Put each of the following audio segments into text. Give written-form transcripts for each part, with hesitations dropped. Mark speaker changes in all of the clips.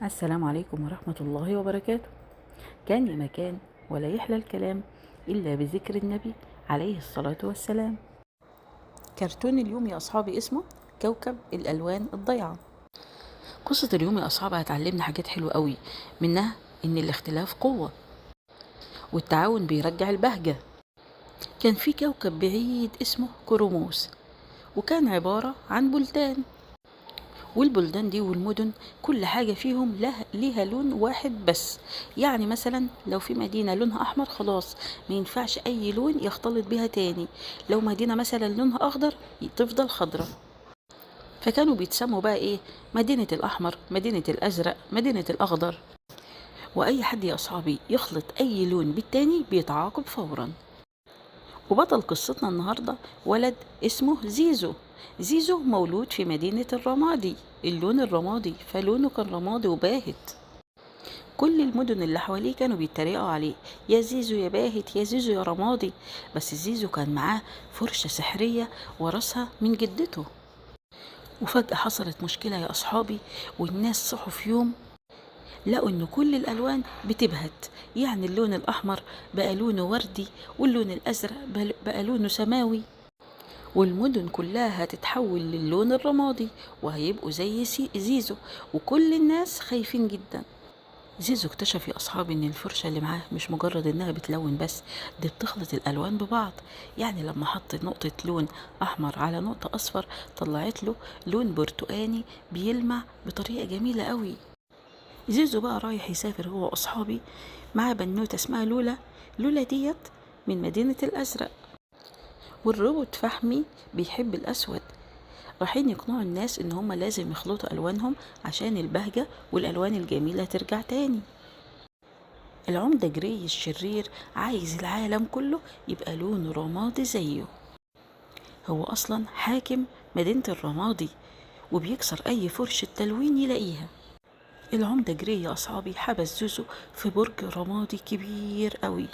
Speaker 1: السلام عليكم ورحمة الله وبركاته. كان يا مكان ولا يحلى الكلام إلا بذكر النبي عليه الصلاة والسلام. كرتون اليوم يا أصحابي اسمه كوكب الألوان الضيعة. قصة اليوم يا أصحابي هتعلمنا حاجات حلوة قوي، منها إن الاختلاف قوة والتعاون بيرجع البهجة. كان في كوكب بعيد اسمه كروموس، وكان عبارة عن بلدان، والبلدان دي والمدن كل حاجة فيهم ليها لون واحد بس. يعني مثلا لو في مدينة لونها أحمر خلاص ما ينفعش أي لون يختلط بيها تاني، لو مدينة مثلا لونها أخضر تفضل خضرة. فكانوا بيتسموا بقى إيه؟ مدينة الأحمر، مدينة الأزرق، مدينة الأخضر. وأي حد يا أصحابي يخلط أي لون بالتاني بيتعاقب فورا. وبطل قصتنا النهاردة ولد اسمه زيزو. زيزو مولود في مدينة الرمادي، اللون الرمادي، فلونه كان رمادي وباهت. كل المدن اللي حواليه كانوا بيتريقوا عليه، يا زيزو يا باهت، يا زيزو يا رمادي. بس زيزو كان معاه فرشة سحرية ورثها من جدته. وفجأة حصلت مشكلة يا أصحابي، والناس صحوا في يوم لقوا إن كل الألوان بتبهت. يعني اللون الأحمر بقى لونه وردي، واللون الأزرق بقى لونه سماوي، والمدن كلها هتتحول للون الرمادي وهيبقوا زي زيزو، وكل الناس خايفين جدا. زيزو اكتشف يا أصحابي إن الفرشة اللي معاه مش مجرد إنها بتلون بس، دي بتخلط الألوان ببعض. يعني لما حط نقطة لون أحمر على نقطة أصفر طلعت له لون برتقاني بيلمع بطريقة جميلة قوي. زيزو بقى رايح يسافر هو وأصحابي، معاه بنوتة اسمها لولا. لولا ديت من مدينة الأزرق، والروبوت فحمي بيحب الأسود. رايحين يقنعوا الناس إن هما لازم يخلطوا ألوانهم عشان البهجة والألوان الجميلة ترجع تاني. العمدة جري الشرير عايز العالم كله يبقى لونه رمادي زيه. هو أصلا حاكم مدينة الرمادي وبيكسر أي فرشة تلوين يلاقيها. العمدة جري يا أصحابي حبس زوزو في برج رمادي كبير قوي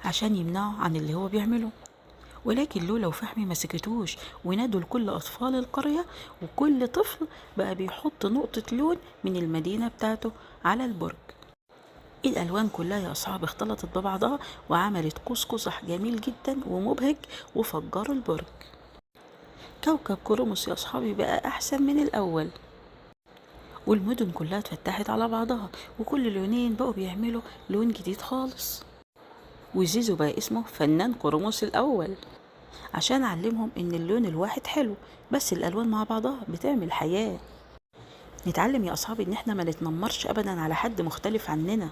Speaker 1: عشان يمنعه عن اللي هو بيعمله. ولكن لولا وفحمي ما سكتوش ونادوا لكل أطفال القرية، وكل طفل بقى بيحط نقطة لون من المدينة بتاعته على البرج. الألوان كلها يا أصحابي اختلطت ببعضها وعملت قوس قزح جميل جدا ومبهج، وفجروا البرج. كوكب كروموس يا أصحابي بقى أحسن من الأول، والمدن كلها اتفتحت على بعضها، وكل لونين بقوا بيعملوا لون جديد خالص. وزيزو بقى اسمه فنان كروموس الأول عشان علمهم إن اللون الواحد حلو، بس الألوان مع بعضها بتعمل حياة. نتعلم يا أصحابي إن إحنا ما نتنمرش أبدا على حد مختلف عننا،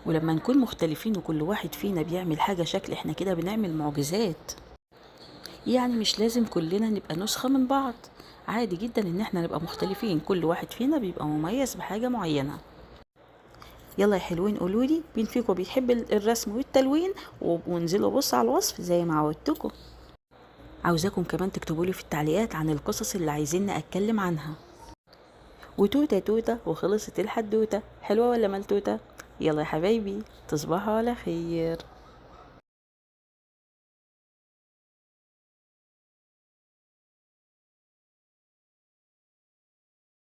Speaker 1: ولما نكون مختلفين وكل واحد فينا بيعمل حاجة شكل إحنا كده بنعمل معجزات. يعني مش لازم كلنا نبقى نسخة من بعض، عادي جدا إن إحنا نبقى مختلفين، كل واحد فينا بيبقى مميز بحاجة معينة. يلا يا حلوين قولولي مين فيكم بيحب الرسم والتلوين، وانزلوا بصوا على الوصف زي ما عودتكم. عاوزاكم كمان تكتبولي في التعليقات عن القصص اللي عايزين اتكلم عنها. وتوتة توتة وخلصت الحدوتة، حلوة ولا ملتوتة؟ يلا يا حبايبي تصبحوا على خير.